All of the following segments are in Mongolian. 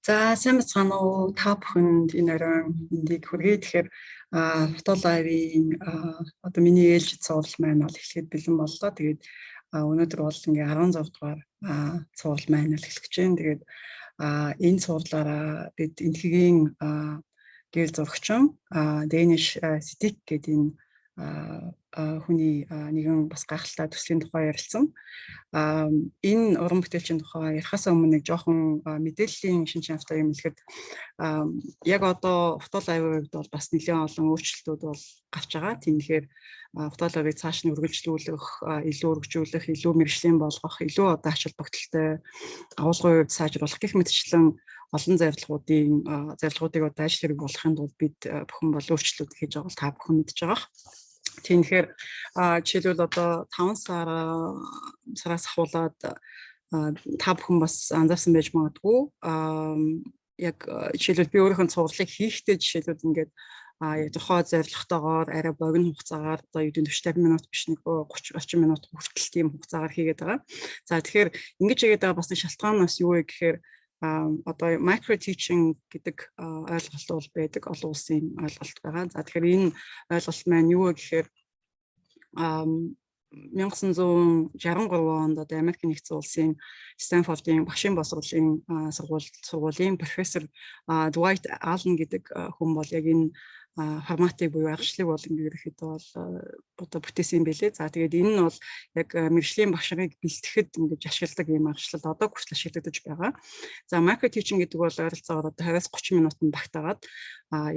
За, сайн байцгаана уу? Та бүхэнд энэ оройн мэндийг хүргэе. Тэгэхээр Фото Live-ийн одоо миний ээлжид цуврал маань бол эхлэхэд бэлэн боллоо. Тэгээд өнөөдөр бол ингээ 16 дугаар цуврал маань л эхлэх гэж байна. Тэгээд энэ цувралаараа бид Энэтхэгийн гэрэл зурагчин Danish Siddiqui гэдэг энэ хүний нэгэн бас гайхалтай төслийн тухай ярилцсан. Энэ уран бүтээлчийн тухай ярихаас өмнө нэг жоохон мэдээллийн шинж чанартай юм хэлэхэд, яг одоо Фото Live-ийн хувьд бол бас нэлээд олон өөрчлөлтүүд бол гарч байгаа. Тийм, тэгэхээр Фото Live-ыг цааш нь үргэлжлүүлэх, илүү өргөжүүлэх, илүү мэргэжлийн болгох, илүү одоо ач холбогдолтой, агуулгын хувьд сайжруулах гэх мэтчлэн олон зорилгоудыг одоо ажил хэрэг болгохын тулд бид бүхэн бол өөрчлөлт хийж байгаа бол та бүхэн мэдж байгаа. Тийм, тэгэхээр жишээлбэл, одоо 5 сараас ахуулаад та бүхэн бас анзаарсан байж магадгүй. Яг жишээлбэл, би өөрийнхөө цувралыг хийхдээ жишээлбэл ингээд яг тухай зорилготойгоор арай богино хугацаагаар, одоо юу гэдэг, 40 50 минут биш, нэг 30 30 минут хүртэл тийм хугацаагаар хийгээд байгаа. За, тэгэхээр ингэж хийгээд байгаа бас нэг шалтгаан нь бас юу вэ гэхээр одоо micro teaching гэдэг ойлголт бол байдаг, олон улсын ойлголт байгаа. За, тэгэхээр энэ ойлголт маань юу вэ гэхээр 1963 онд одоо Америк Нэгдсэн Улсын Стэнфордын багшийн боловсролын сургуулийн профессор Dwight Allen гэдэг хүн бол яг энэ форматыг буюу аргачлалыг бол ингээд ерөнхийдөө бол одоо бүтээсэн юм билээ. За, тэгээд энэ нь бол яг мэргэжлийн багш нарыг бэлтгэхэд ингэж ашигладаг юм аргачлал одоо хүртэл ашиглагдаж байгаа. За, micro teaching гэдэг бол ойролцоогоор одоо 20-аас 30 минутанд багтаагаад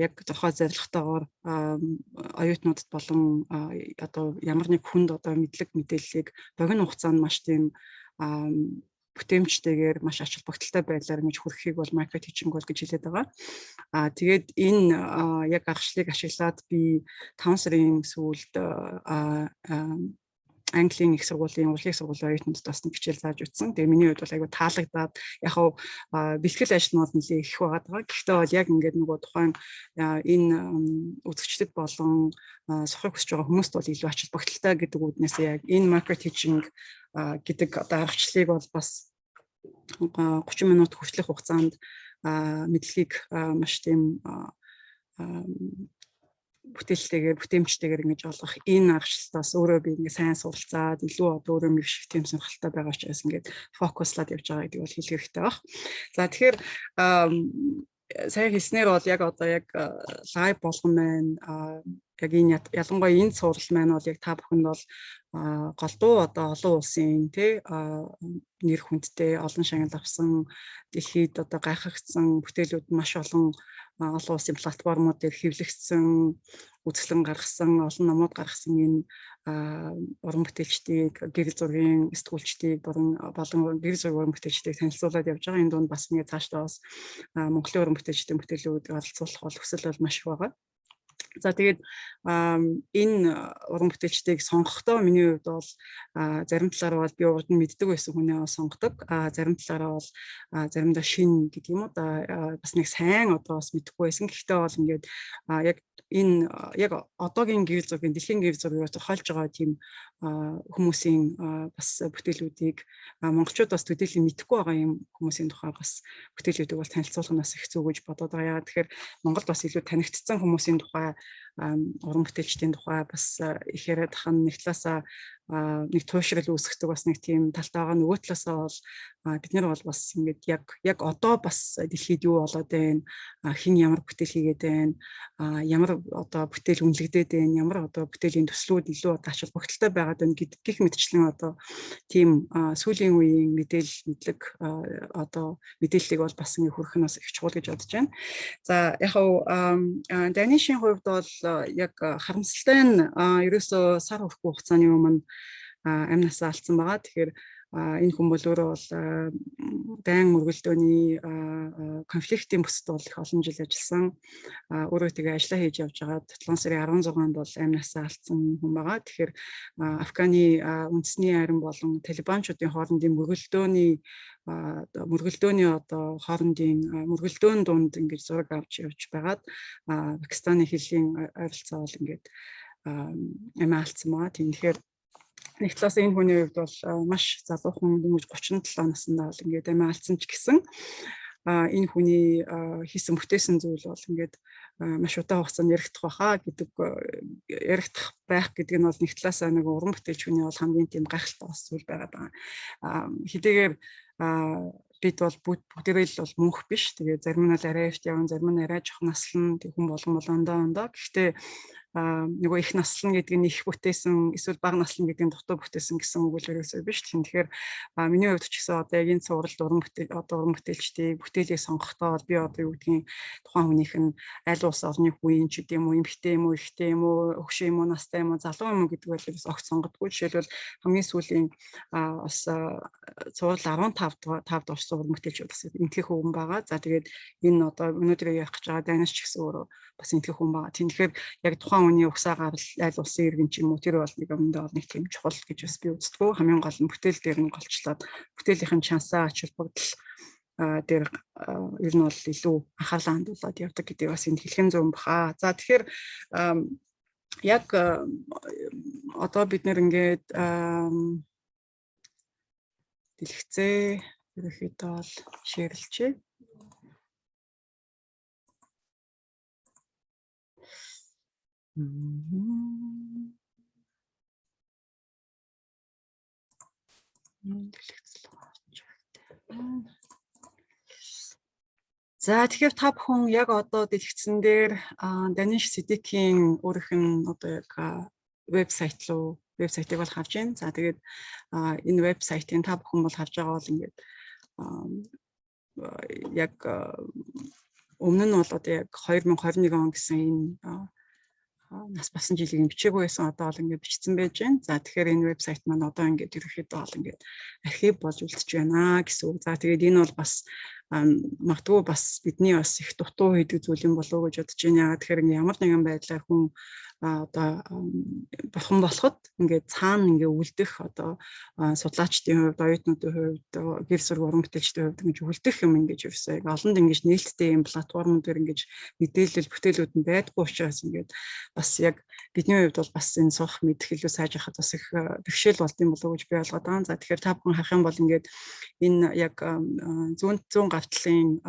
яг тухай зорилготойгоор оюутнуудад болон одоо ямар нэг хүнд одоо мэдлэг мэдээллийг богино хугацаанд маш тийм бүтэмжтэйгээр, маш ач холбогдолтой байдлаар ингэж хүргэхийг бол micro teaching бол гэж хэлээд байгаа. Тэгээд энэ яг аргачлалыг ашиглаад би 5 сарын сүүлд Английн их сургуулийн урлагийн сургуулийн оюутнуудад бас нэг хичээл зааж үзсэн. Тэгээ миний хувьд бол айгүй таалагдаад, яг хав бэлтгэл ажил нь бол нэлээ их байгаад байгаа. Гэхдээ бол яг ингээд нөгөө тухайн энэ үзэгчдэд болон сурахыг хүсэж байгаа хүмүүст бол илүү ач холбогдолтой гэдэг үүднээс яг энэ micro teaching гэдэг одоо аргачлалыг бол бас 30 минут хүртэлх хугацаанд мэдлэгийг маш тийм бүтээлтэйгээр, бүтээмжтэйгээр ингэж олгох энэ аргачлалтаас өөрөө би ингэ сайн суралцаад, илүү одоо өөрөө мэргэших тийм сонирхолтой байгаа учраас ингээд фокуслаад явж байгаа гэдэг бол хэлэх хэрэгтэй байх. За, тэгэхээр сая хэлснээр бол яг одоо яг live болгон маань яг энэ, ялангуяа энэ цуврал маань бол яг та бүхэнд бол голдуу одоо олон улсын тий нэр хүндтэй, олон шагнал авсан, дэлхийд одоо гайхагдсан бүтээлүүд маш олон олон улсын платформууд дээр хэвлэгдсэн, үзэсгэлэн гаргасан, олон номууд гаргасан энэ уран бүтээлчдийг, гэрэл зургийн сэтгүүлчдийг болон гэрэл зургийн уран бүтээлчдийг танилцуулаад явж байгаа. Энэ дунд бас нэг цаашдаа бас Монголын уран бүтээлчдийн бүтээлүүд оролцуулах бол хүсэл бол маш их байгаа. За, тэгээд энэ уран бүтээлчдийг сонгохдоо миний хувьд бол зарим талаараа бол би урд нь мэддэг байсан хүнээ сонгодог. А зарим талаараа бол заримдаа шинэ гэдэг юм уу да, бас нэг сайн одоо бас мэдэхгүй байсан. Гэхдээ бол ингээд яг энэ яг одоогийн гэрэл зургийн, дэлхийн гэрэл зургийг хольж байгаа тийм хүмүүсийн бас бүтээлүүдийг, монголчууд бас төдийлөн мэдэхгүй байгаа юм хүмүүсийн тухай бас бүтээлүүдийг бол танилцуулах нь бас их зөв гэж бодоод байгаа. Яагаад тэгэхээр Монголд бас илүү танигдсан хүмүүсийн тухай, уран бүтээлчдийн тухай бас их яриад ах нь нэг талаасаа нэг туйшрал үүсгэдэг бас нэг тийм талтай байгаа. Нөгөө талаасаа бол бид нар бол бас ингээд яг одоо бас дэлхийд юу болоод байна, хэн ямар бүтээл хийгээд байна, ямар одоо бүтээл үнэлэгдээд байна, ямар одоо бүтээлийн төслүүд илүү одоо ач холбогдолтой байгаад байна гэдэг гэх мэтчлэн одоо тийм сүүлийн үеийн мэдээлэл, мэдлэг, одоо мэдээллийг бол бас ингэ хүргэх нь бас их чухал гэж бодож байна. За, яг хав Данишийн хувьд бол яг харамсалтай нь ерөөсөө сар хүрэхгүй хугацааны өмнө амь насаа алдсан байгаа. Тэгэхээр энэ хүн бол өөрөө бол дайн мөргөлдөөний конфликтийн бүсэд бол их олон жил ажилласан. Өөрөө тэгээ ажиллаа хийж явж байгаад 7 сарын 16-нд бол амь насаа алдсан хүн байгаа. Тэгэхээр Афганы үндэсний арми болон талибанчуудын хоорондын мөргөлдөөний одоо хоорондын мөргөлдөөн дунд ингэж зураг авч явж байгаад Пакистаны хилийн ойролцоо бол ингээд амиа алдсан байгаа. Тийм, тэгэхээр нэг талаас энэ хүний хувьд бол маш залуухан, дөнгөж 37 наснда бол ингээд амиа алдсан ч гэсэн энэ хүний хийсэн бүтээсэн зүйл бол ингээд маш удаан хугацаанд яригдах байхаа гэдэг, яригдах байх гэдэг нь бол нэг талаасаа нэг уран бүтээлч хүний бол хамгийн тийм гайхалтай бас зүйл байгаа даа. Хэдийгээр бид бол бүгдээрээ л бол мөнх биш. Тэгээ зарим нь бол арай эрт явна, зарим нь арай жоохон наслна. Тэг хүн болгон бол ондоо ондоо. Гэхдээ нөгөө их наслан гэдэг нь их бүтээсэн, эсвэл бага наслан гэдэг нь дутуу бүтээсэн гэсэн үг л ерөөсөө биш. Тэгэхээр миний хувьд ч гэсэн одоо яг энэ цувралд уран бүтээл, одоо уран бүтээлчдийг бүтээлийг сонгохдоо бол би одоо юу гэдгийг тухайн хүнийх нь аль улс орны хүн ч гэдэм үү, эмэгтэй юм уу, эрэгтэй юм уу, хөгшин юм уу, настай юм уу, залуу юм уу гэдэг бол ерөөс огт сонгодгүй. Жишээлбэл, хамгийн сүүлийн бас цуврал 15 5 дугаар уран бүтээлч бас энтгэх хүн байгаа. За, тэгээд энэ одоо өнөөдөр ярих гэж байгаа Даниш ч гэсэн өөрөө бас энтгэх хүн байгаа. Тэгэхээр яг тухайн хүний угсаа гарал, аль улсын иргэн ч юм уу, тэр бол нэг өмнөдөө бол нэг тийм чухал гэж бас би үздэггүй. Хамгийн гол нь бүтээл дээр нь голчлоод бүтээлийнхэн чансаа, ач холбогдол дээр ер нь бол илүү анхаарлаа хандуулад явдаг гэдэг бас энэ хэлхэн зөв баха. За, тэгэхээр яг одоо бид нэр ингээд дэлгэцээ ерөнхийдөө бол share лжээ. Дэлгэцэл гарч байна. За, тэгэхээр та бүхэн яг одоо дэлгэцэн дээр Даниш Сидикийн өөрийнх нь одоо яг вебсайт руу, вебсайтыг бол харж байна. За, тэгээд энэ вебсайтын та бүхэн бол харж байгаа бол ингээд яг өмнө нь бол одоо яг 2021 он гэсэн энэ нас басан жилийг бичээгүй байсан, одоо бол ингээд бичсэн байж байна. За, тэгэхээр энэ вебсайт маань одоо ингээд ерөнхийдөө бол ингээд архив болж үлдэж байна гэсэн үг. За, тэгээд энэ бол бас магадгүй бас бидний бас их дутуу хийдэг зүйл юм болов уу гэж бодож байна. Яагаад тэгэхээр ямар нэгэн байдлаар хүн одоо бурхан болоход ингээд цаана ингээ үлдэх, одоо судлаачдын хувьд, оюутнуудын хувьд, гэр сураг уран бүтээлчдийн хувьд ингэж үлдэх юм ингэж ерөөсөө олонд ингэж нээлттэй юм платформ дээр ингэж мэдээлэл бүтээлүүд нь байдгүй учраас ингээд бас яг бидний хувьд бол бас энэ сурах мэдэх, илүү сайжрахад бас их бэрхшээл болд юм болов уу гэж би ойлгоод байгаа. За, тэгэхээр та бүхэн харах юм бол ингээд энэ яг зүүн гартлын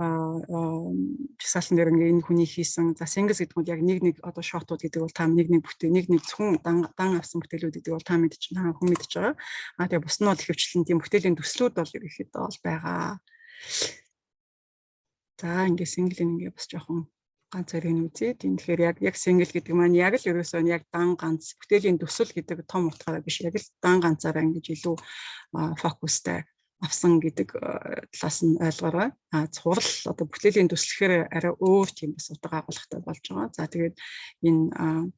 жагсаалтан дээр ингээ энэ хүний хийсэн, за, singles гэдэг нь яг нэг нэг одоо shot ууд гэдэг бол та нэг нэг бүтээ нэг нэг зөвхөн дан дан авсан бүтээлүүд гэдэг бол та мэдчих, та хүн мэдж байгаа. А тэгээ бус нь бол ихэвчлэн тийм бүтээлийн төслүүд бол ерөнхийдөө бол байгаа. За, ингээ single ингээ бас жоохон ганц хоёрыг нь үзье. Тийм, тэгэхээр яг single гэдэг маань яг л ерөөсөө яг дан ганц бүтээлийн төсөл гэдэг том утгаараа биш, яг л дан ганцаараа ингэж илүү фокустай авсан гэдэг талаас нь ойлгоорой. А цуврал одоо бүтээлийн төслөхээр арай өөр тийм бас утга агуулгатай болж байгаа. За, тэгээд энэ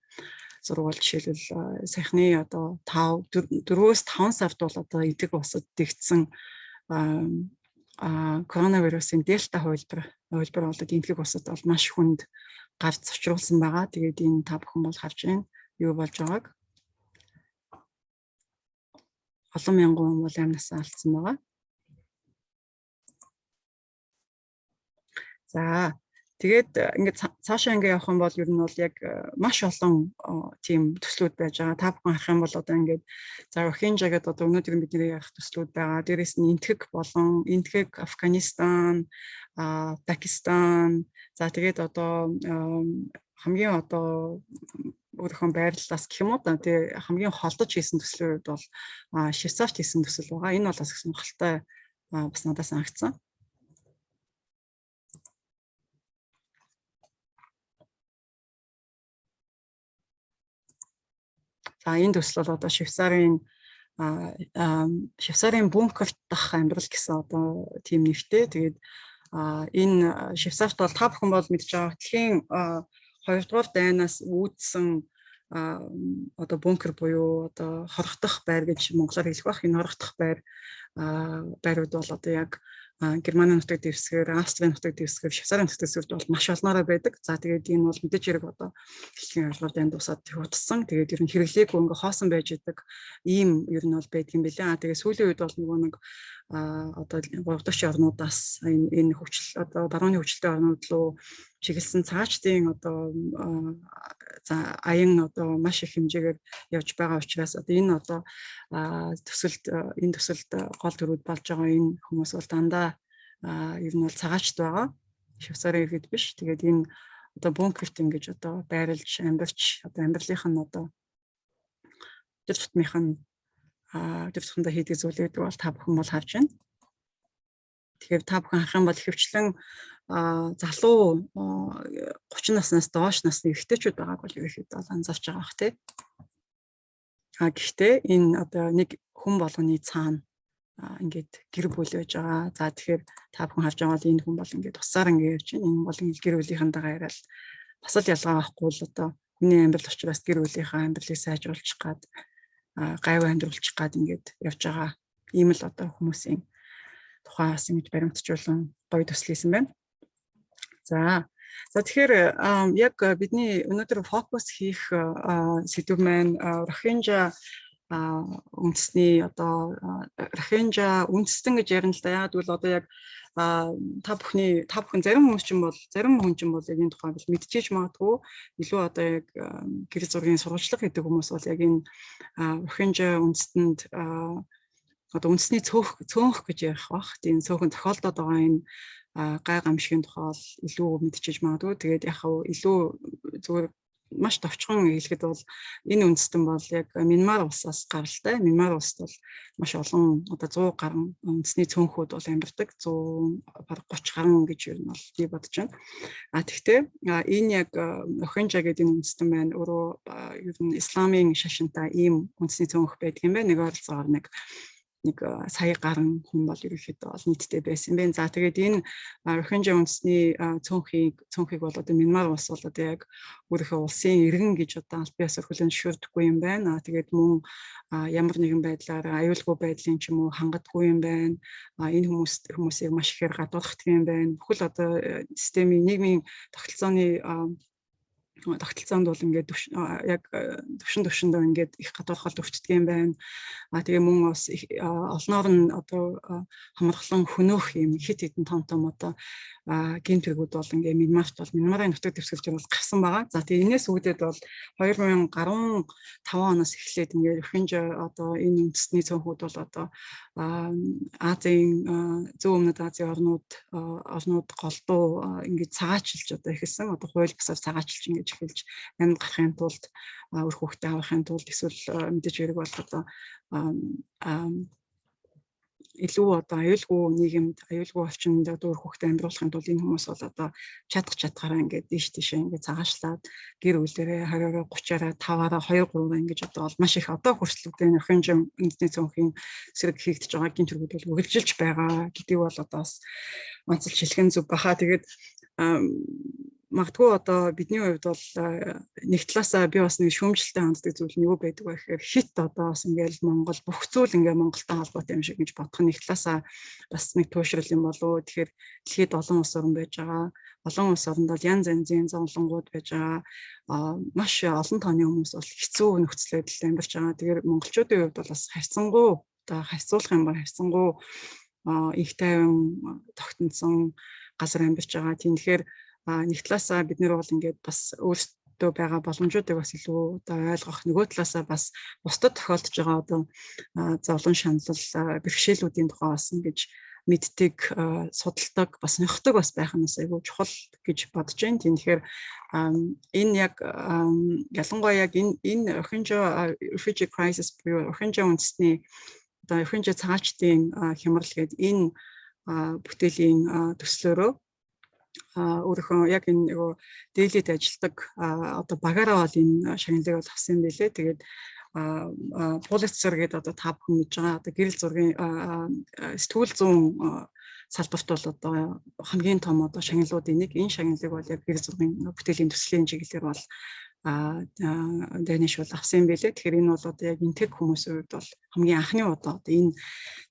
зураг бол жишээлбэл саяхны одоо 5 4-өөс 5 сард бол одоо Энэтхэг улсад дэгдсэн коронавирусын дельта хувилбар болоод Энэтхэг улсад бол маш хүнд гарц учруулсан байгаа. Тэгээд энэ та бүхэн бол харж байна юу болж байгааг. Олон мянган хүн бол амнасаа алдсан байгаа. За, тэгээд ингээд цаашаа ингээ явах юм бол ер нь бол яг маш олон тийм төслүүд байж байгаа. Та бүхэн харах юм бол одоо ингээд, за, Рохинжа гэдэг одоо өнөөдөр бидний ярих төслүүд байгаа. Дээрээс нь Энэтхэг болон Энэтхэг, Афганистан, Пакистан, за, тэгээд одоо хамгийн одоо өөрийнхөө байрлалаас гэх юм уу да, тэгээ хамгийн холдож хийсэн төслийн хувьд бол Швейцарт хийсэн төсөл байгаа. Энэ бол бас их сонирхолтой, бас надад санагдсан. За, энэ төсөл бол одоо Швейцарын бункерт дах амьдрал гэсэн одоо тийм нэртэй. Тэгээд энэ Швейцарт бол та бүхэн бол мэдж байгаа дэлхийн хоёрдугаар дайнаас үүдсэн одоо бункер буюу одоо хорогдох байр гэж монголоор хэлэх байх. Энэ хорогдох байрууд бол одоо яг Германы нутаг дэвсгэр, Австрийн нутаг дэвсгэр, Швейцарын нутаг дэвсгэрд бол маш олноороо байдаг. За, тэгээд энэ бол мэдээж хэрэг одоо дэлхийн хоёрдугаар дайнд дуусаад хутсан. Тэгээд ер нь хэрэглээгүй ингээ хоосон байж идэг ийм ер нь бол байдаг юм билээ. А тэгээд сүүлийн үед бол нөгөө нэг одоо гурав дахь орнуудаас энэ хөгжил, одоо барууны хөгжилтэй орнууд руу чиглэсэн цаашдын одоо за аян одоо маш их хэмжээгээр явж байгаа учраас одоо энэ одоо төсөлд, энэ төсөлд гол дүрүүд болж байгаа энэ хүмүүс бол дандаа ер нь бол цагаачд байгаа. Швейцарын иргэд биш. Тэгээд энэ одоо бункерт ингэж одоо байрлаж амьдарч, одоо амьдралынх нь одоо өдөр тутмынх нь, өдөр тутамдаа хийдэг зүйлүүдийг бол та бүхэн бол харж байна. Тэгэхээр та бүхэн харах юм бол ихэвчлэн залуу 30 наснаас доош насны эрэгтэйчүүд байгааг бол ерөнхийдөө бол анзаарч байгаа бах, тий. А гэхдээ энэ одоо нэг хүн болгоны цаана ингээд гэр бүл байж байгаа. За, тэгэхээр та бүхэн харж байгаа бол энэ хүн бол ингээд тусаар ингээд явж байна. Энэ бол ингээд гэр бүлийнхэн дагаа яриад бас л ялгаа байхгүй л одоо хүний амьдрал учраас гэр бүлийнхаа амьдралыг сайжруулчих гад, гайвуу амьдруулчих гад ингээд явж байгаа. Ийм л одоо хүмүүсийн тухай бас ингэж баримтжуулан гоё төсөл хийсэн байна. За, тэгэхээр яг бидний өнөөдөр фокус хийх сэдэв маань Рохинжа үндэсний, одоо Рохинжа үндэстэн гэж ярина л да. Яг гэвэл одоо яг та бүхэн зарим хүмүүс чинь бол, зарим хүн чинь бол яг энэ тухай бол мэдчихэж магадгүй. Илүү одоо яг гэр зургийн сурвалжлага гэдэг хүмүүс бол яг энэ Рохинжа үндэстэнд одоо үндэсний цөөх цөөнх гэж ярих бах. Тийм цөөхөн тохиолдоод байгаа энэ гай гамшигын тухай бол илүү мэдчихэж магадгүй. Тэгээд яг илүү зүгээр маш товчхон хэлэхэд бол энэ үндэстэн бол яг Мянмар улсаас гаралтай. Мянмар улсад бол маш олон одоо 100 гаруй үндэсний цөөнхүүд бол амьдардаг. 100 бараг 30 гаруй гэж ер нь бол би бодож байна. А тэгтээ энэ яг Рохинжа гэдэг энэ үндэстэн маань өөрөө ер нь исламын шашинтай ийм үндэсний цөөнх байдаг юм байна. Нэг ойролцоогоор нэг сая гаруй хүн бол ерөнхийдөө бол нийтдээ байсан юм байна. За, тэгээд энэ Рохинжа үндэсний цөөнхийг бол одоо Мянмар улс бол одоо яг өөрийнхөө улсын иргэн гэж одоо албан ёсоор хүлээн зөвшөөрдөггүй юм байна. Тэгээд мөн ямар нэгэн байдлаар аюулгүй байдлын ч юм уу хангадаггүй юм байна. Энэ хүмүүсийг маш ихээр гадуурхдаг юм байна. Бүхэл одоо системийн, нийгмийн тогтолцооны тогтолцоонд бол ингээд яг төвшин төвшөндөө ингээд их гадуурхалд өртдөг юм байна. А тэгээ мөн бас олноор нь одоо хамархлан хөнөөх юм хэд хэдэн том том одоо гэмт хэрэгүүд бол ингээд Мянмарт бол, Мянмарын нутаг дэвсгэр бол гарсан байгаа. За, тэгээ энэс үүдээд бол 2015 оноос эхлээд ингээд Рохинжа одоо энэ үндэсний цөөнхүүд бол одоо Азийн, зүүн өмнөд Азийн орнууд голдуу ингээд цагаачилж одоо эхэлсэн. Одоо хууль бусаар цагаачилж ингэж эхэлж амьд гарахын тулд, үр хүүхдээ авахын тулд, эсвэл мэдээж хэрэг бол одоо илүү одоо аюулгүй нийгэмд, аюулгүй орчинд одоо үр хүүхдээ амьдруулахын тулд энэ хүмүүс бол одоо чадах чадхаараа ингээд ийш тийшээ ингээд цагаашлаад гэр бүлээрээ 20-ороо, 30-аараа, 5-аараа, 2 3-аараа ингэж одоо бол маш их одоо хүртэл одоо Рохинжа үндэсний цөөнхийн эсрэг хийгдэж байгаа гэмт хэрэгүүд бол үргэлжилж байгаа гэдгийг бол одоо бас онцолж хэлэх нь зөв баха. Тэгээд магадгүй одоо бидний хувьд бол нэг талаасаа би бас нэг шүүмжлэлтэй ханддаг зүйл нь юу байдаг вэ гэхээр хит одоо бас ингээл Монгол, бүх зүйл ингээ Монголтой холбоотой юм шиг гэж бодох нэг талаасаа бас нэг туушрал юм болов. Тэгэхээр дэлхийд олон улс орн байж байгаа. Олон улс оронд бол янз янзын зовлонгууд байж байгаа. Маш олон тооны хүмүүс бол хэцүү нөхцөл байдалд амьдарч байгаа. Тэгэхээр монголчуудын хувьд бол бас харьцангуй одоо харьцуулах юм бол харьцангуй их тайван тогтносон газар амьдарч байгаа. Тийм, тэгэхээр нэг талаасаа бид нар бол ингээд бас өөрсдөө байгаа боломжуудыг бас илүү одоо ойлгох, нөгөө талаасаа бас бусдад тохиолдож байгаа одоо зовлон, шаналл, бэрхшээлүүдийн тухай бас ингэж мэддэг, судалдаг, бас нөхдөг бас байх нь бас айгүй чухал гэж бодож байна. Тийм, тэгэхээр энэ яг ялангуяа яг энэ Рохинжа refugee crisis буюу Рохинжа үндэсний одоо Рохинжа цагаачдын хямрал гэдэг энэ бүтээлийн төслөөрөө өөрийнхөө яг энэ нөгөө Дэлид ажилладаг одоо багаараа бол энэ шагналыг бол авсан юм билээ. Тэгээд Pulitzer гэдэг одоо та бүхэн мэдж байгаа одоо гэрэл зургийн сэтгүүл зүйн салбарт бол одоо хамгийн том одоо шагналуудын нэг. Энэ шагналыг бол яг гэрэл зургийн бүтээлийн төслийн чиглэлээр бол Даниш бол авсан юм билээ. Тэгэхээр энэ бол одоо яг энтэг хүмүүсийн хувьд бол хамгийн анхны удаа одоо энэ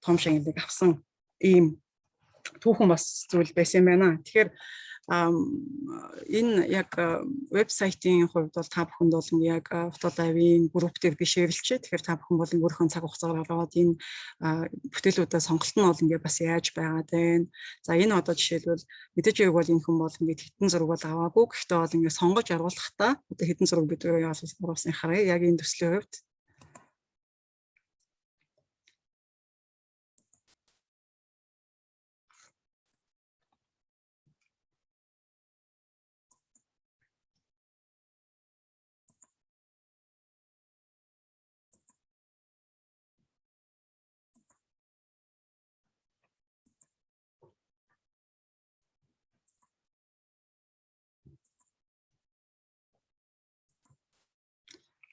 том шагналыг авсан ийм түүхэн бас зүйл байсан юм байна. Тэгэхээр Энэ яг вебсайтын хувьд бол та бүхэнд бол яг Photolive-ийн групп дээр би share лчихье. Тэгэхээр та бүхэн бол өөрийнхөө цаг хугацаагаар аваад энэ бүтээлүүдээ сонголт нь бол ингээ бас яаж байгаад байна. За, энэ одоо жишээлбэл мэдээж яг бол энэ хүн бол ингээд хэдэн зураг бол аваагүй. Гэхдээ бол ингээ сонгож оруулахдаа одоо хэдэн зураг бид өөрөө оруулсныг харъя. Яг энэ төслийн хувьд.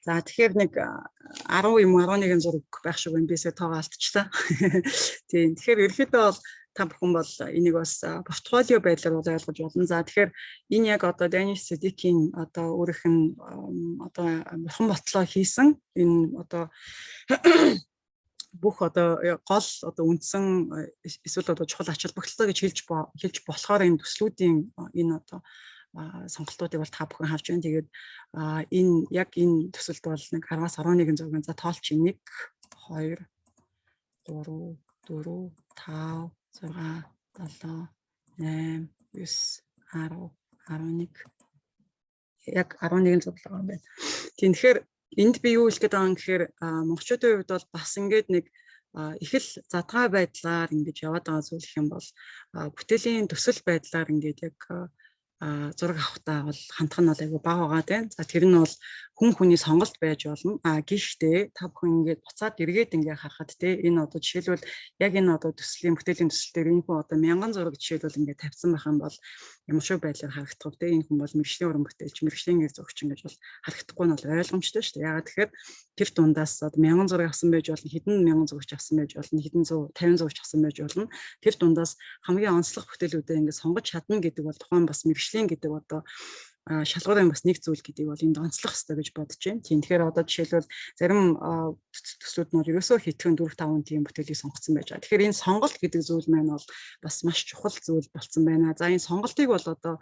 За, тэгэхээр нэг 10 юм 11 зураг байх шиг байна. Бисээ тоогоо алдчихлаа. Тийм. Тэгэхээр ерөнхийдөө бол та бүхэн бол энийг бас портфолио байдлаар бол ойлгож болно. За, тэгэхээр энэ яг одоо Danish Siddiqui-ийн одоо өөрийнх нь одоо бурхан ботлоо хийсэн энэ одоо бүх одоо гол одоо үндсэн эсвэл одоо чухал ач холбогдолтой гэж хэлж болохоор энэ төслүүдийн энэ одоо сонголтуудыг бол та бүхэн харж байна. Тэгээд энэ яг энэ төсөлд бол нэг 10-аас 11 зургийн, за, тоолч 1 2 3 4 5 6 7 8 9 10 11, яг 11 зураг байгаа юм байна. Тийм, тэгэхээр энд би юу хэлэх гээд байгаа юм гэхээр монголчуудын хувьд бол бас ингээд нэг их л задгай байдлаар ингэж яваад байгаа зүйл гэх юм бол бүтээлийн төсөл байдлаар ингээд яг зураг авахтаа бол хандах нь бол айгүй бага байгаа, тийм. За, тэр нь бол хүн хүний сонголт байж болно. А гэхдээ та бүхэн ингээд буцаад эргээд ингээд харахад, тийм, энэ одоо жишээлбэл яг энэ одоо төслийн бүтээлийн төсөл дээр энэ хүн одоо мянган зураг жишээлбэл ингээд тавьсан байх юм бол ямар шиг байдлаар харагдах вэ, тийм? Энэ хүн бол мэргэжлийн уран бүтээлч, мэргэжлийн гэр зурагч ингэж бол харагдахгүй нь бол ойлгомжтой шүү дээ. Яагаад тэгэхээр тэр дундаас одоо мянган зураг авсан байж болно, хэдэн мянган зурагч авсан байж болно, хэдэн 150 зурагч авсан байж болно. Тэр дундаас хамгийн онцлог бүтээлүүдээ ингээд сонгож чадна гэдэг бол тухайн бас мэргэжлийн гэдэг одоо шалгуурын бас нэг зүйл гэдгийг бол энд онцлох хэрэгтэй гэж бодож байна. Тийм, тэгэхээр одоо жишээлбэл зарим төслүүд нь бол ерөөсөө хэдхэн 4 5 тийм бүтээлийг сонгоцсон байж байгаа. Тэгэхээр энэ сонголт гэдэг зүйл маань бол бас маш чухал зүйл болцсон байна. За, энэ сонголтыг бол одоо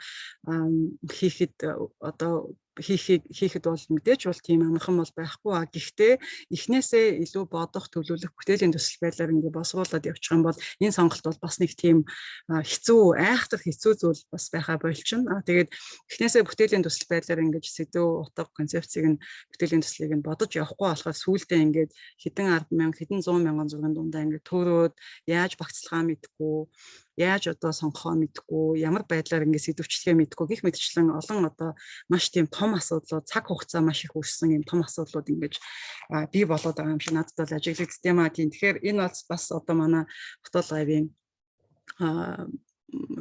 хийхэд одоо хийхэд бол мэдээж бол тийм амархан бол байхгүй. А гэхдээ эхнээсээ илүү бодох, төлөвлөх, бүтээлийн төсөл байдлаар ингээ боловсруулад явчих юм бол энэ сонголт бол бас нэг тийм хэцүү, айхтар хэцүү зүйл бас байхаа болчихно. А тэгээд эхнээсээ бүтээлийн төсөл байдлаар ингэж сэдэв, утга, концепцийг нь, бүтээлийн төслийг нь бодож явахгүй болохоор сүүлдээ ингээд хэдэн 10 мянга, хэдэн 100 мянган зургийн дундаа ингээд төөрөөд яаж багцлахаа мэдэхгүй, яаж одоо сонгохоо мэдэхгүй, ямар байдлаар ингээд сэдвчлэхээ мэдэхгүй гэх мэтчлэн олон одоо маш тийм том асуудлууд, цаг хугацаа маш их үрсэн юм том асуудлууд ингэж бий болоод байгаа юм шиг надад бол ажиглагддаг юм а. Тийм, тэгэхээр энэ бол бас одоо манай Photolive-ын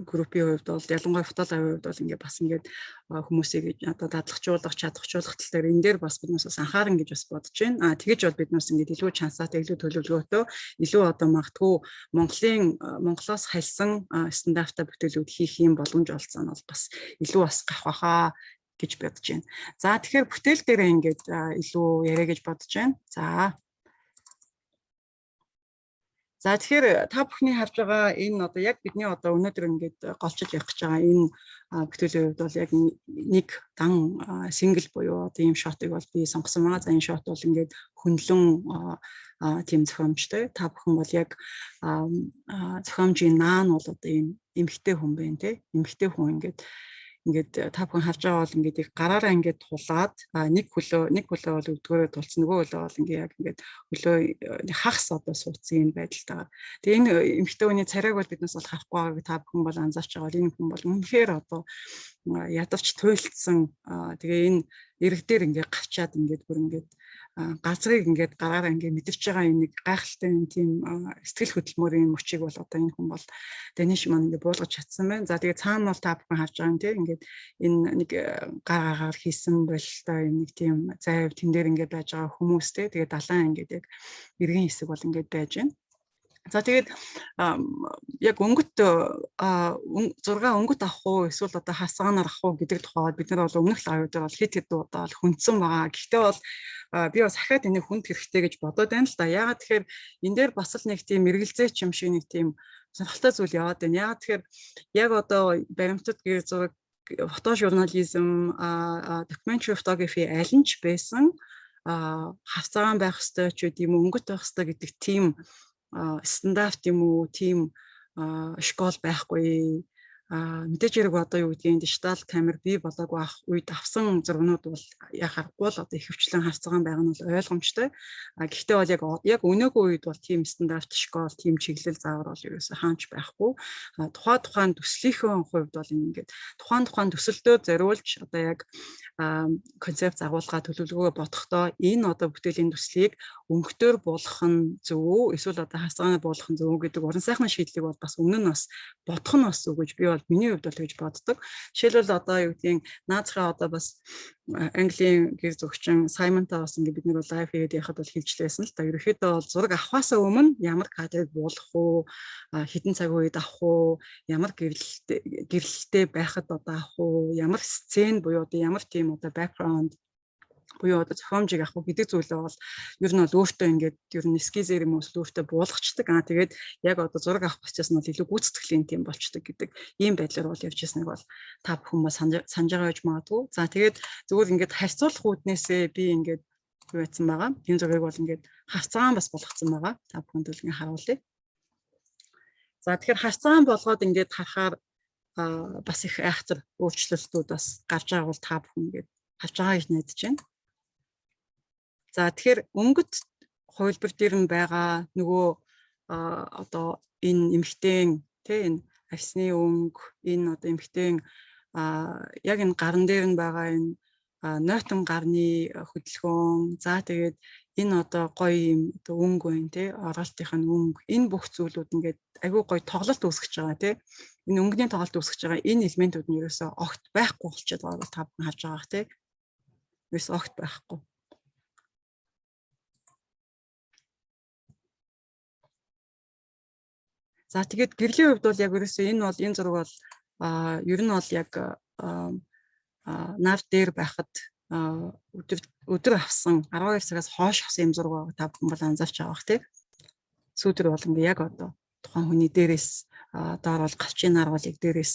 группийн хувьд бол, ялангуяа Photolive-ын хувьд бол ингээд бас ингээд хүмүүсийг одоо дадлагжуулах, чадахжуулах тал дээр, энэ дээр бас биднээс бас анхаарна гэж бас бодож байна. А тэгэж бол биднээс ингээд илүү чансаатай, илүү төлөвлөгөөтэй, илүү одоо магадгүй Монголоос хальсан стандарттай бүтээлүүд хийх юм боломж олцсон нь бол бас илүү бас гах баха гэж бодож байна. За, тэгэхээр бүтээл дээрээ ингээд илүү яриа гэж бодож байна. За, тэгэхээр та бүхний харж байгаа энэ одоо яг бидний одоо өнөөдөр ингээд голчилж явах гэж байгаа энэ бүтээлийн хувьд бол яг нэг дан single буюу одоо ийм shot ыг бол би сонгосон байгаа. За, энэ shot бол ингээд хөндлөн тийм зохиомжтой. Та бүхэн бол яг зохиомжийн наан бол одоо ийм эмэгтэй хүн байна, те. Эмэгтэй хүн ингээд та бүхэн харж байгаа бол ингээд их гараараа ингээд тулаад нэг хөлөө бол өвдгөөрөө тулцсан, нөгөө хөлөө бол ингээд яг ингээд хөлөө хагас одоо суудсан юм байдалтайгаар. Тэгээ энэ эмэгтэй хүний царайг бол биднээс бол харахгүй байгааг та бүхэн бол анзаарч байгаа бол энэ хүн бол үнэхээр одоо ядарч туйлдсан, тэгээ энэ эрэг дээр ингээд гавчаад, ингээд бүр ингээд газрыг ингээд гараараа ингээд мэдэрч байгаа энэ нэг гайхалтай юм тийм сэтгэл хөдлөмөрийн мөчийг бол одоо энэ хүн бол Даниш маань ингээд буулгаж чадсан байна. За, тэгээ цаана бол та бүхэн харж байгаа юм, тийм, ингээд энэ нэг гар агаар хийсэн бололтой юм нэг тийм зайв, тэн дээр ингээд байж байгаа хүмүүс, те, тэгээ далайн ингээд яг эргэн хэсэг бол ингээд байж байна. За, тэгээд яг өнгөт зураг өнгөт авах уу эсвэл одоо хасгаанаар авах уу гэдэг тухайд бид нар бол өмнөх live дээр бол хэд хэд удаа бол хүндсэн байгаа. Гэхдээ бол би бас дахиад энийг хүнд хэрэгтэй гэж бодоод байна л да. Яагаад тэгэхээр энэ дээр бас л нэг тийм эргэлзээч юм шиг нэг тийм сонирхолтой зүйл яваад байна. Яг тэгэхээр яг одоо баримтат гэр зураг, фотожурнализм, documentary photography аль нь ч байсан хавцагаан байх ёстой ч гэдэг юм уу, өнгөт байх ёстой гэдэг тийм стандарт юм уу, тийм школ байхгүй. Мэдээж хэрэг одоо юу гэдгийг дижитал камер бий болоогүй ах үед авсан зургнууд бол яг харахгүй л одоо ихэвчлэн харцгаан байгаа нь бол ойлгомжтой. Гэхдээ бол яг өнөөгөө үед бол тийм стандарт школ, тийм чиглэл заавар бол ерөөсөө хаач байхгүй. Тухайн төслийнхөө хувьд бол ингээд тухайн төсөлдөө зориулж одоо яг концепт агуулга төлөвлөгөөгөө бодохдоо энэ одоо бүтээлийн төслийг өнгөтөр буулгах нь зөв үү, эсвэл одоо харцгаанаар буулгах нь зөв үү гэдэг уран сайхны шийдлийг бол бас өмнө нь бас бодох нь бас зөв гэж би бол миний хувьд бол тэгж боддог. Жишээлбэл одоо юу гэдгийг наазахаа одоо бас Английн гэр зөгчин Саймонтай бас ингээд бид нэг live хийгээд яхад бол хэлжлээсэн л та. Ерөнхийдөө бол зураг авахаасаа өмнө ямар кадрыг буулгах уу, хэдэн цаг үед авах уу, ямар гэрлэлтэй байхад одоо авах уу, ямар сцен буюу одоо ямар тийм одоо background буюу одоо зохиомжийг авах гэдэг зүйлээ бол ер нь бол өөртөө ингээд ер нь эскизээр юм уу өөртөө буулгачдаг. Тэгээд яг одоо зураг авах процесс нь бол илүү гүйцэтгэлийн тийм болчдөг гэдэг ийм байдлаар бол явж ирснийг бол та бүхэн бас санаж байгаа гэж магадгүй. За, тэгээд зүгээр ингээд харьцуулах үүднээсээ би ингээд юу яцсан байгаа. Энэ зургийг бол ингээд харцгаан бас болгоцсон байгаа. Та бүхэнд бол ингээд харуулъя. За, тэгэхээр харцгаан болгоод ингээд харахаар бас их айхтар өөрчлөлтүүд бас гарч байгаа бол та бүхэн ингээд харж байгаа гэж найдаж байна. За, тэгэхээр өнгөт хувилбар дээр нь байгаа нөгөө одоо энэ эмхтэн тий, энэ арьсны өнгө, энэ одоо эмхтэн яг энэ гаран дээр нь байгаа энэ нойтон гарны хөдөлгөөн, за тэгээд энэ одоо гоё юм одоо өнгө байна тий, оролтынх нь өнгө, энэ бүх зүйлүүд ингээд айгүй гоё тоглолт үүсгэж байгаа тий. Энэ өнгөний тоглолт үүсгэж байгаа энэ элементүүд нь ерөөсөө огт байхгүй болчиход байгааг бол та бүхэн харж байгаа бах тий. Ерөөсөө огт байхгүй. За, тэгээд гэрлийн хувьд бол яг ерөөсөө энэ бол энэ зураг бол ер нь бол яг нар дээр байхад өдөр авсан, 12 цагаас хойш авсан юм зураг байгаа, та бүхэн бол анзаарч байгаа бах тий. Сүүдэр бол ингээ яг одоо тухайн хүний дээрээс доор бол гарчийн нар бол яг дээрээс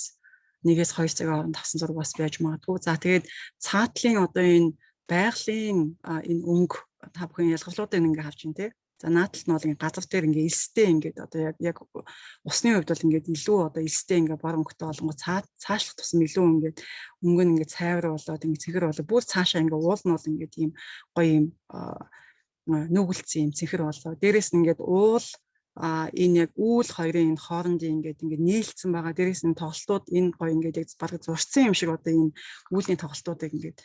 1-2 цагийн хооронд авсан зураг бас байж магадгүй. За, тэгээд цаатлын одоо энэ байгалийн энэ өнгө та бүхэн ялгарлуудыг ингээ харж байна тий. За, нааталт нь бол ингээ газар дээр ингээ элстэй, ингээд одоо яг усны хувьд бол ингээд илүү одоо элстэй, ингээ бор өнгөтэй болонгоо цаашлах тусам илүү ингээд өнгө нь ингээ цайвар болоод, ингээ цэнхэр болоод, бүр цаашаа ингээ уул нь бол ингээ тийм гоё юм нүгэлцсэн юм цэнхэр болоо. Дээрээс нь ингээд уул энэ яг үүл хоёрын энэ хоорондын ингээд нийлцсэн байгаа. Дээрээс нь тоглолтууд энэ гоё ингээд яг бараг зурцсан юм шиг одоо энэ үүлийн тоглолтуудыг ингээд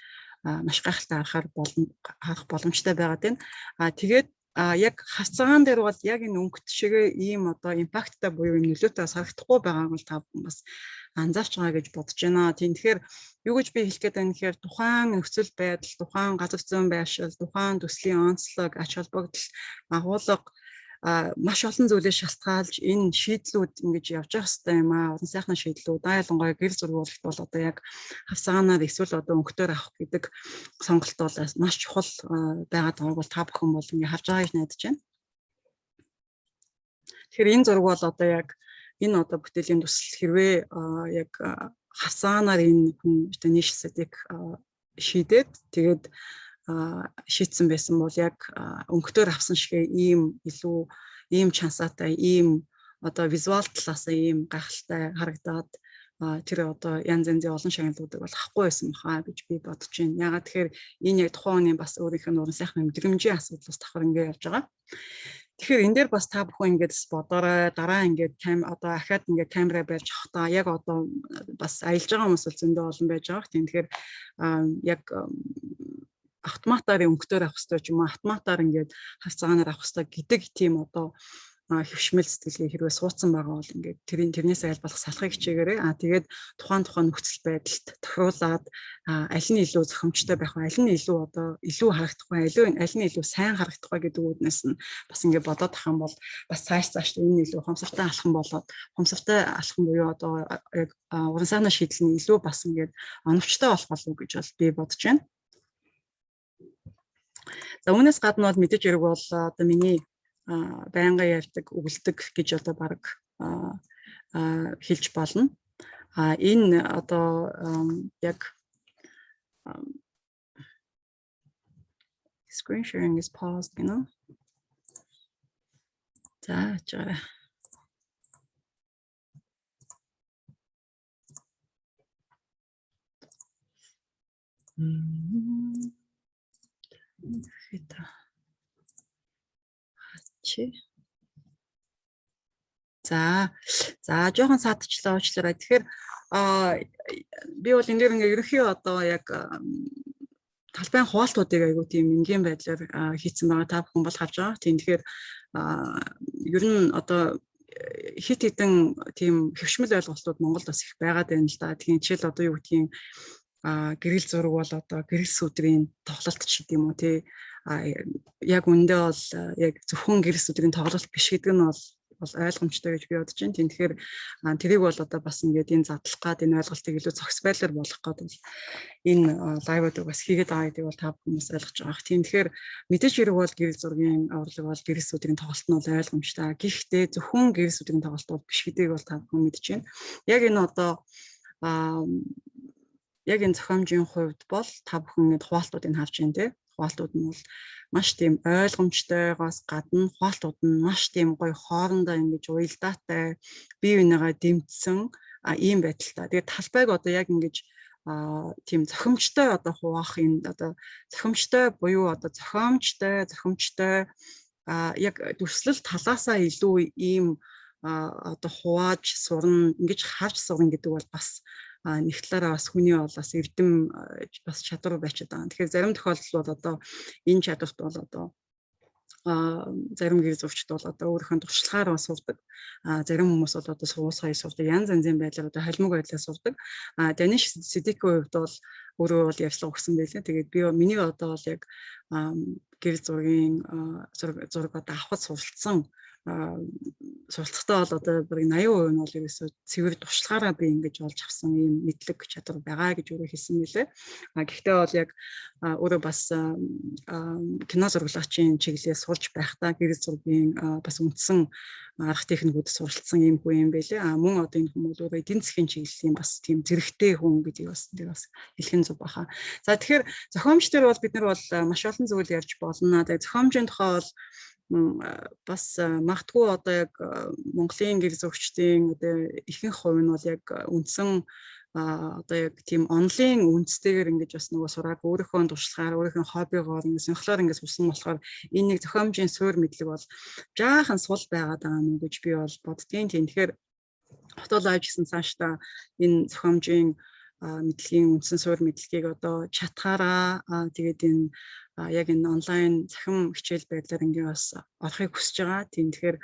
маш гайхалтай харах боломжтой байгаад байна. Тэгээд яг харцгаан дээр бол яг энэ өнгөт шигээ ийм одоо impact тай буюу юм нөлөөтэй бас харагдахгүй байгааг бол та бас анзаарч байгаа гэж бодож байна. Тийм, тэгэхээр юу гэж би хэлэх гээд байна гэхээр тухайн нөхцөл байдал, тухайн газар зүйн байршил, тухайн төслийн онцлог, ач холбогдол, агуулга, маш олон зүйлээс шалтгаалж энэ шийдлүүд ингэж явж явах хэрэгтэй юм аа. Уран сайхны шийдлүүд, ялангуяа гэр зургуулалт бол одоо яг хавсаганаар эсвэл одоо өнгөтөр авах гэдэг сонголт бол маш чухал байгаад байгааг бол та бүхэн бол ингэ харж байгаа гэж найдаж байна. Тэгэхээр энэ зураг бол одоо яг энэ одоо бүтээлийн төсөл хэрвээ яг хавсаганаар энэ хүн одоо нийш сэдийг шийдээд, тэгээд шийдсэн байсан бол яг өнгөтөр авсан шигээ ийм илүү ийм чансаатай, ийм одоо visual талаас ийм гайхалтай харагдаад, тэр одоо янз янзын олон шагналуудыг бол авахгүй байсан баха гэж би бодож байна. Ягаад тэгэхээр энэ яг тухайн хүний бас өөрийнх нь уран сайхан мэдрэмжийн асуудлаас давхар ингэ явж байгаа. Тэгэхээр энэ дээр бас та бүхэн ингээд бодоорой. Дараа ингээд кам одоо ахаад ингээд камера барьж авахдаа яг одоо бас аялж байгаа хүмүүс бол зөндөө олон байж байгаа. Тийм, тэгэхээр яг автоматар өнгөтөр авах хэрэгтэй ч юм уу, автоматар ингээд хавцаагаар авах хэрэгтэй гэдэг тийм одоо хэвшмэл сэтгэлгээ хэрвээ суудсан байгаа бол ингээд тэрнээс айл болох салахыг хичээгээрэй. Тэгээд тухайн тухайн нөхцөл байдалд тохируулаад аль нь илүү зохимжтой байх вэ, аль нь илүү одоо илүү харагдах вэ, аль нь илүү сайн харагдах вэ гэдэг үүднээс нь бас ингээд бодоод ах юм бол бас цааш цааш энэ илүү ухамсартай алхам болоод, ухамсартай алхам буюу одоо яг уран сайхны шийдэл нь илүү бас ингээд оновчтой болох болов уу гэж бол би бодож байна. За, үүнээс гадна бол мэдээж хэрэг бол одоо миний байнга ярьдаг, өгөлдөг гэж одоо баг хэлж болно. А энэ одоо яг screen sharing is paused гэнэ. За, жаа. Это хачи. За за жоохон саадчлаа, уучлаарай. Тэгэхээр би бол энэ дээр ингээ ерөнхий одоо яг талбайн хуваалтуудыг айгуу тийм энгийн байдлаар хийцэн байгаа, та бүхэн бол харж байгаа. Тийм, тэгэхээр ер нь одоо хит хитэн тийм хөвшмөл ойлголтууд Монголд бас их байгаад байна л да. Тэгэхээр жишээл одоо юу гэдгийг гэрэл зураг бол одоо гэрэл сүдрийн тоглолт ч гэдэг юм уу, тий. Яг үндэ бол яг зөвхөн гэрэл сүдрийн тоглолт биш гэдэг нь бол ойлгомжтой гэж би бодож байна. Тийм, тэгэхээр тэрийг бол одоо бас ингээд энэ задлах гад, энэ ойлголтыг илүү зохис байдлаар болгох гад бол энэ лайвуудыг бас хийгээд байгаа гэдгийг бол та хүмүүс ойлгож байгаа. Тийм, тэгэхээр мэдээж хэрэг бол гэрэл зургийн авралыг бол гэрэл сүдрийн тоглолт нь бол ойлгомжтой. Гэхдээ зөвхөн гэрэл сүдрийн тоглолт бол биш гэдгийг бол та бүхэн мэдэж байна. Яг энэ одоо яг энэ зохиомжийн хувьд бол та бүхэн ингээд хуваалтуудыг харж байна, тий. Хуваалтууд нь бол маш тийм ойлгомжтойгоос гадна хуваалтууд нь маш тийм гоё хоорондоо ингэж уялдаатай, бие бинийгаа дэмжсэн ийм байдалтай. Тэгээд талбайг одоо яг ингэж тийм зохимжтой одоо хуваах, энэ одоо зохимжтой буюу одоо зохиомжтой яг дүрслэл талаасаа илүү ийм одоо хувааж сурна, ингэж харж сурна гэдэг бол бас нэг талаараа бас хүний бол бас эрдэм бас чадвар байчаад байгаа. Тэгэхээр зарим тохиолдолд бол одоо энэ чадварт бол одоо зарим гэр зурчд бол одоо өөрийнхөө туршлагаар бас сурдаг. Зарим хүмүүс бол одоо сургууль сурдаг. Янз янзын байдлаар одоо холимог байдлаар сурдаг. Даниш Сидикийн хувьд бол өөрөө бол ярьцлага өгсөн байлээ. Тэгээд би миний одоо бол яг гэр зургийн зураг одоо авахд суралцсан суралцахдаа бол одоо бараг 80% нь бол ерөөсөө цэвэр туршлагаараа би ингэж олж авсан ийм мэдлэг чадвар байгаа гэж өөрөө хэлсэн мөлий. А гэхдээ бол яг өөрөө бас кино зураглагчийн чиглэлээр сурч байхдаа гэрэл зургийн бас үндсэн арга техникүүд суралцсан ийм хүн юм байлээ. А мөн одоо энэ хүн бол өөрөө эдийн засгийн чиглэлийн бас тийм зэрэгтэй хүн гэдгийг бас тэр бас хэлэх нь зөв баха. За, тэгэхээр зохиомж дээр бол бид нар бол маш олон зүйл ярьж болно. Тэгээ зохиомжийн тухай бол бас магадгүй одоо яг Монголын гэр зурагчдын одоо ихэнх хувь нь бол яг үндсэн одоо яг тийм онлын үндстэйгээр ингэж бас нөгөө сурааг өөрийнхөө туршлагаар, өөрийнхөө хоббигоор, ингэ сонирхлоор ингэ сурсан болохоор энэ нэг зохиомжийн суурь мэдлэг бол жаахан сул байгаад байгаа юм гэж би бол боддгийн. Тийм, тэгэхээр Хотол айж гэсэн цаашдаа энэ зохиомжийн мэдлэгийн үндсэн суурь мэдлэгийг одоо чатгаараа, тэгээд энэ яг энэ онлайн цахим хичээл байдлаар ингээ бас орохыг хүсэж байгаа. Тийм, тэгэхээр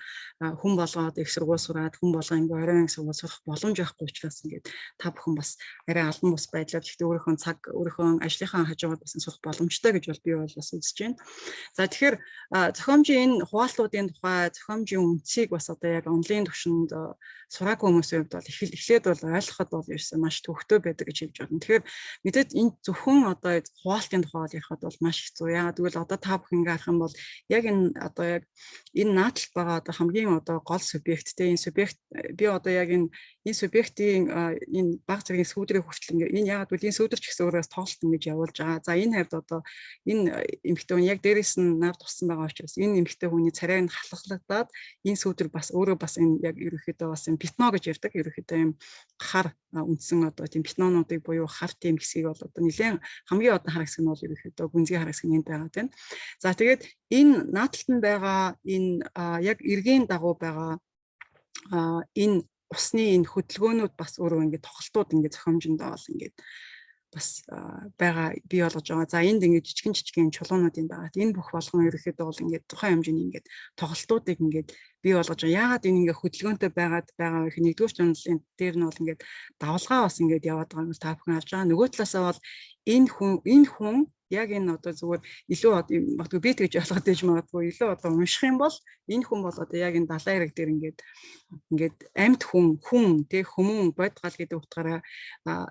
хүн болгоод их сургууль сураад, хүн болгоо ингээ оройн сургууль сурах боломж байхгүй учраас ингээд та бүхэн бас арай албан бус байдлаар, гэхдээ өөрийнхөө цаг, өөрийнхөө ажлынхаа хажуугаар бас сурах боломжтой гэж бол би бол бас үзэж байна. За, тэгэхээр зохиомжийн энэ хуваалтуудын тухай, зохиомжийн үндсийг бас одоо яг онлайн түвшинд сураагүй хүмүүсийн хувьд бол эхлээд бол ойлгоход бол ерөөсөө маш төвөгтэй байдаг гэж хэлж байна. Тэгэхээр мэдээд энэ зөвхөн одоо хуваалтын тухай ярихад бол маш хэцүү. Яагаад гэвэл одоо та бүхэн ингээ харах юм бол яг энэ одоо яг энэ наадталт байгаа одоо хамгийн одоо гол субъекттэй энэ субъект, би одоо яг энэ субъектийн энэ баг зэргийн сүүдрийг хүртэл ингээ энэ, яагаад гэвэл энэ сүүдэр ч гэсэн өөрөөс тоглолт ингэж явуулж байгаа. За, энэ хавьд одоо энэ эмэгтэй хүн яг дээрээс нь нар туссан байгаа учраас энэ эмэгтэй хүний царайг нь халахлагдаад энэ сүүдэр бас өөрөө бас энэ яг ерөнхийдөө бас энэ пятно гэж ярьдаг. Ерөнхийдөө юм хар үндсэн одоо тийм пятнонуудыг буюу хар тийм хэсгийг бол одоо нэлээд хамгийн одоо хар хэсэг нь бол ерөнхийдөө гүнзгий хар хэсэг нь энд байгаа тийм. За, тэгээд энэ наадталт нь байгаа энэ яг эргийн дагуу байгаа энэ усны энэ хөдөлгөөнүүд бас өөрөө ингээд тоглолтууд ингээд зохиомжиндоо бол ингээд бас байгаа бий болгож байгаа. За, энд ингээд жижигэн жижигэн чулуунуудын байгаа. Энэ бүх болгон ерөнхийдөө бол ингээд тухайн хэмжээний ингээд тоглолтуудыг ингээд бий болгож байгаа. Яагаад энэ ингээд хөдөлгөөнтэй байгаад байгаа вэ гэхээр нэгдүгээр чанарын дээр нь бол ингээд давлгаа бас ингээд яваад байгаа юм та бүхэн харж байгаа. Нөгөө талаасаа бол энэ хүн яг энэ одоо зүгээр илүү магадгүй би тэгж ойлгоод иж магадгүй илүү одоо унших юм бол энэ хүн бол одоо яг энэ далайн эрэг дээр ингээд амьд хүн тэг хүмүүн бодгал гэдэг утгаараа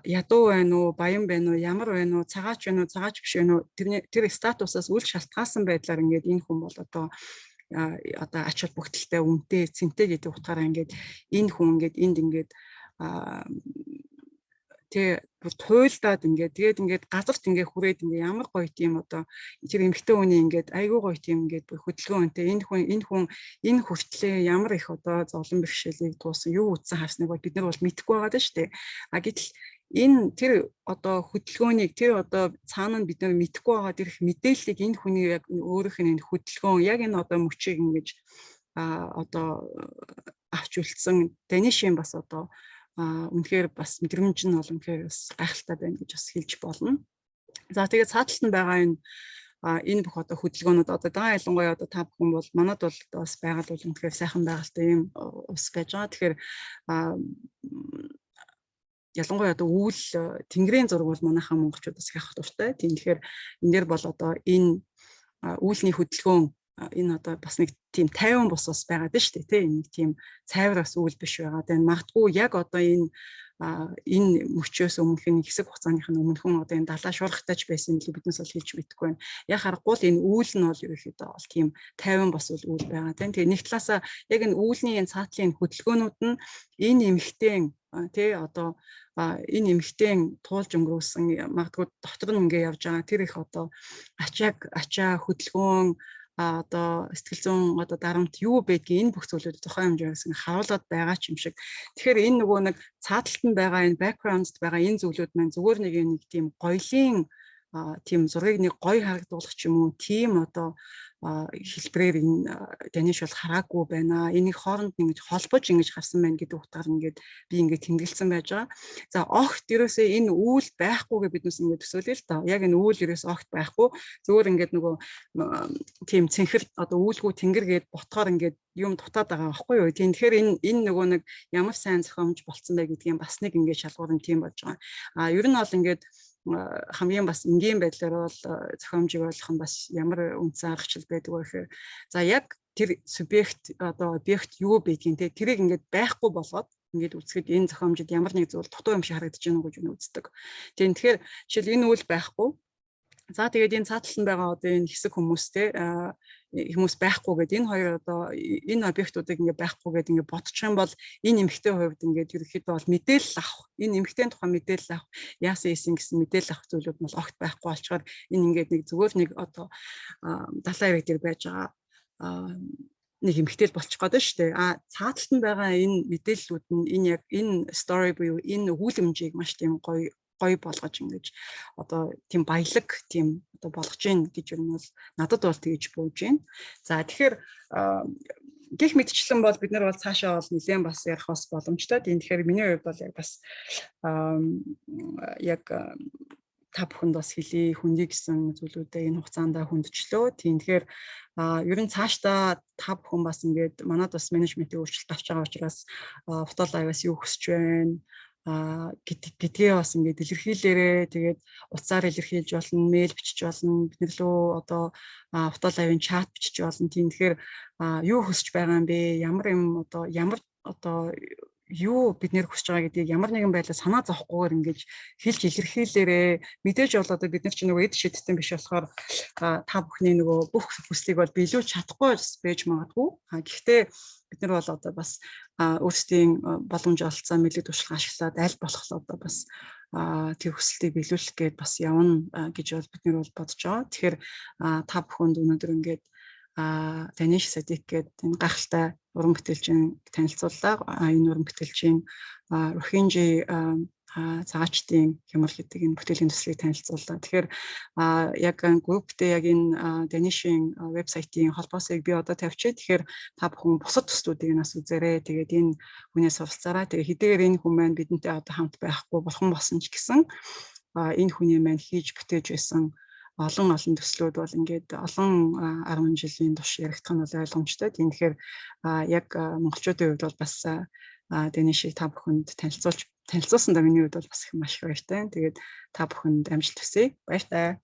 ядуу байна уу, баян байна уу, ямар байна уу, цагаач байна уу, цагаач биш байна уу, тэрний тэр статусаас үл шалтгаалсан байдлаар ингээд энэ хүн бол одоо одоо ач холбогдолтой, үнэтэй, цэнтэй гэдэг утгаараа ингээд энэ хүн ингээд энд ингээд тэ бүр туйлдаад ингээд, тэгээд ингээд газарт ингээд хүрээд ингээд ямар гоё тийм одоо тэр эмэгтэй хүний ингээд айгүй гоё тийм ингээд бүр хөдөлгөөнтэй, энэ хүн энэ хүртлээ ямар их одоо зовлон бэрхшээлийг туусан, юу үзсэн харсныг бол бид нар бол мэдэхгүй байгаа даа шүү дээ. А гэтэл энэ тэр одоо хөдөлгөөнийг, тэр одоо цаана нь бид нар мэдэхгүй байгаа тэр их мэдээллийг энэ хүний яг өөрийнх нь энэ хөдөлгөөн, яг энэ одоо мөчийг ингэж одоо авч үлдсэн Данишийн бас одоо үнэхээр бас мэдрэмж нь бол үнэхээр бас гайхалтай байна гэж бас хэлж болно. За, тэгээд цааталт нь байгаа энэ бүх одоо хөдөлгөөнүүд одоо даа, ялангуяа одоо та бүхэн бол манад бол бас байгаль бол үнэхээр сайхан байгальтай ийм ус байж байгаа. Тэгэхээр ялангуяа одоо үүл, тэнгэрийн зураг бол манайхаа монголчууд бас их авах дуртай. Тийм, тэгэхээр энэ дээр бол одоо энэ үүлний хөдөлгөөн, энэ одоо бас нэг тийм 50 бус бас байгаад нь шүү дээ, тийм нэг тийм цайвар бас үйл биш байгаа. Тэгээд магадгүй яг одоо энэ мөчөөс өмнөх нь хэсэг хугацааных нь өмнөхөн одоо энэ далаа шуургатай ч байсан билүү, биднээс бол хэлж мэдэхгүй байна. Яг харахгүй л энэ үүл нь бол ерөөхдөө бол тийм 50 бос бол үүл байгаа, тийм. Тэгээ нэг талаасаа яг энэ үүлний энэ цаатлын хөдөлгөөнүүд нь энэ эмэгтэйн тий одоо энэ эмэгтэйн туулж өнгөрүүлсэн, магадгүй дотор нь ингээ явж байгаа тэр их одоо ачаа хөдөлгөөн, одоо сэтгэл зүйн одоо дарамт юу байдгийг, энэ бүх зүйлүүд зохион хэмжээс харуулад байгаа ч юм шиг. Тэгэхээр энэ нөгөө нэг цааталт нь байгаа, энэ background-д байгаа энэ зүйлүүд маань зүгээр нэг тийм гоёлын тийм зургийг нэг гоё харагдуулах ч юм уу, тийм одоо хэлбэрээр энэ Даниш бол хараагүй байна. Энийг хооронд ингэж холбож ингэж харсан байна гэдэг утгаар ингээд би ингээд тэмдэглэсэн байж байгаа. За, огт ерөөсөө энэ үүл байхгүйгээ биднээс ингээд төсөөлөө л доо. Яг энэ үүл ерөөс огт байхгүй. Зүгээр ингээд нөгөө тийм цэнхэр одоо үүлгүй тэнгэр гээд ботхоор ингээд юм дутаад байгаа байхгүй юу. Тийм, тэгэхээр энэ нөгөө нэг ямар сайн зохиомж болцсон бэ гэдгийг бас нэг ингээд шалгуур нь тийм болж байгаа. А ер нь бол ингээд хамгийн бас энгийн байдлаар бол зохиомжийг ойлгох нь бас ямар үндсэн аргачлал байдаг вэ гэхээр, за, яг тэр субъект одоо объект юу байдгийг те, тэрийг ингээд байхгүй болгоод ингээд үзэхэд энэ зохиомжид ямар нэг зүйл дутуу юм шиг харагдаж байна уу гэж үздэг. Тийм, тэгэхээр жишээл энэ үйл байхгүй. За, тэгээд энэ цааталт нь байгаа одоо энэ хэсэг хүмүүс те, хүмүүс байхгүй гэдэг энэ хоёр одоо энэ объектуудыг ингээ байхгүй гэдэг ингээ бодчих юм бол энэ эмэгтэй хувьд ингээд ерөнхийдөө бол мэдээлэл авах, энэ эмэгтэйн тухай мэдээлэл авах, яасан ийсэн гэсэн мэдээлэл авах зүйлүүд нь бол огт байхгүй болчоор энэ ингээд нэг зүгээр нэг одоо далайн эрэг дээр байж байгаа нэг эмэгтэй л болчих гээд шүү дээ. А цааталт нь байгаа энэ мэдээллүүд нь энэ яг энэ story буюу энэ өгүүлэмжийг маш тийм гоё гоё болгож ингэж одоо тийм баялаг тийм одоо болгож гин гэж юм бол надад бол тэгж бууж байна. За, тэгэхээр гэх мэтчлэн бол бид нар бол цаашаа бол нэлээд бас ярих бас боломжтой. Тийм, тэгэхээр миний хувьд бол яг бас яг та бүхэнд бас хэлье, хүндий гэсэн зүйлүүдээ энэ хугацаанд хүндчлөө. Тийм, тэгэхээр ер нь цаашдаа та бүхэн бас ингээд манад бас менежментийн өөрчлөлт авч байгаа учраас Photo Live-аас юу хүсэж байна гэдгээ бас ингээд илэрхийлээрээ. Тэгээд утсаар илэрхийлж болно, мэйл бичиж болно, бид нар лүү одоо Photo Live-ын чат бичиж болно. Тийм, тэгэхээр юу хүсэж байгаа юм бэ? Ямар юм одоо ямар одоо юу бид нэр хүсэж байгаа гэдгийг ямар нэгэн байдлаар санаа зовхгүйгээр ингэж хэлж илэрхийлээрээ. Мэдээж бол одоо бид нар чинь нөгөө эд шидтэн биш болохоор та бүхний нөгөө бүх хүслийг бол биелүүлж чадахгүй байж магадгүй. Гэхдээ бид нар бол одоо бас өөрсдийн боломж олцоо, мэдлэг туршлага ашиглаад аль болох одоо бас тэр хүсэлтийг биелүүлэх гээд бас явна гэж бол бид нар бол бодож байгаа. Тэгэхээр та бүхэнд өнөөдөр ингээд Даниш Садик гээд энэ гайхалтай уран бүтээлчин танилцууллаа. Энэ уран бүтээлчийн Рохинжи цагаачдын хямрал гэдэг энэ бүтээлийн төслийг танилцууллаа. Тэгэхээр яг групптэй яг энэ Данишийн вебсайтын холбоосыг би одоо тавьчихъя. Тэгэхээр та бүхэн бусад төслүүдийг нас үзээрэй. Тэгээд энэ хүнээс суралцаарай. Тэгээд хэдийгээр энэ хүн маань бидэнтэй одоо хамт байхгүй бурхан болсон ч гэсэн энэ хүний маань хийж бүтээж байсан олон олон төслүүд бол ингээд олон 10 жилийн турш яригдах нь бол ойлгомжтой. Тийм, тэгэхээр яг монголчуудын хувьд бол бас Данишийг та бүхэнд танилцуулсандаа миний хувьд бол бас их маш их баяртай. Тэгээд та бүхэнд амжилт хүсье. Баяртай.